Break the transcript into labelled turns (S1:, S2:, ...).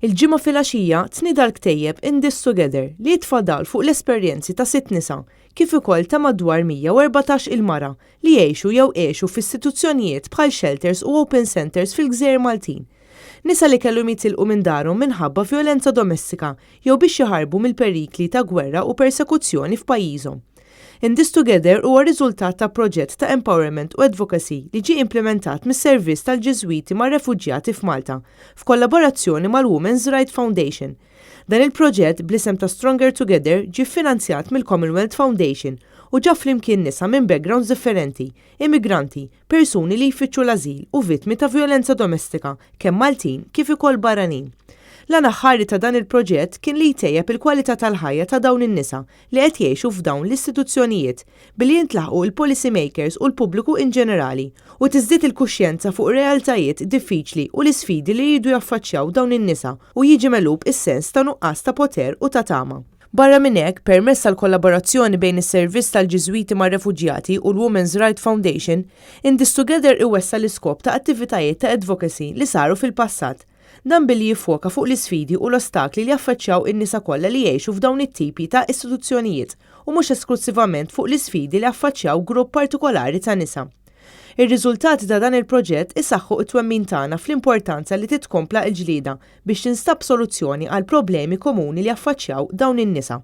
S1: Il-Ġimgħa filgħaxija tnieda l-ktejjeb In This Together li jitfa' dawl fuq l-esperjenzi ta' sitt nisa kif ukoll ta' madwar 114 il-mara li jgħixu jew għexu f'istituzzjonijiet bħal shelters u open centres fil-gżejjer Maltin. Nisa li kellhom jitilqu minn darhom minħabba vjolenza domestika jew biex jaħarbu mill-perikli ta' gwerra u persekuzzjoni f'pajjiżhom. In This Together huwa riżultat ta' proġett ta' empowerment u advocacy li ġie implimentat mis-Servizz tal-Ġiżwiti mar-Refuġjati f'Malta f'kollaborazzjoni mal-Women's Right Foundation. Dan il-proġett bl-isem ta' Stronger Together ġie ffinanzjat mill-Commonwealth Foundation u ġab flimkien nisa minn backgrounds differenti, immigranti, persuni li jfittxu l-ażil u vittmi ta' vjolenza domestika kemm Maltin kif ukoll barranin. L-għan aħħari ta' dan il-proġett kien li jtejjeb il-kwalità tal-ħajja ta' dawn in-nisa li qed jgħixu f'dawn l-istituzzjonijiet billi jintlaħqu l-policy makers u l-pubbliku in ġenerali u tiżdied il-kuxjenza fuq ir-realtajiet diffiċli u l-isfidi li jridu jaffaċċjaw dawn in-nisa u jiġi megħlub is-sens ta' nuqqas ta' poter u ta' tama. Barra minn hekk, permezz tal-kollaborazzjoni bejn is-Servizz tal-Ġiżwiti mar-Refuġjati u l-Women's Right Foundation, In This Together iwessa' l-iskop ta' attivitajiet ta' advocacy li saru fil-passat. Dan billi jiffoka fuq l-isfidi u l-ostakli li jaffaċċjaw in-nisa kollha li jgħixu f'dawn it-tipi ta' istituzzjonijiet u mhux esklussivament fuq l-isfidi li jaffaċċjaw grupp partikolari ta' nisa. Ir-riżultati ta' dan il-proġett isaħħu t-twemmin tagħna fl-importanza li titkompla l-ġlieda biex tinstab soluzzjoni għall-problemi komuni li jaffaċċjaw dawn in-nisa.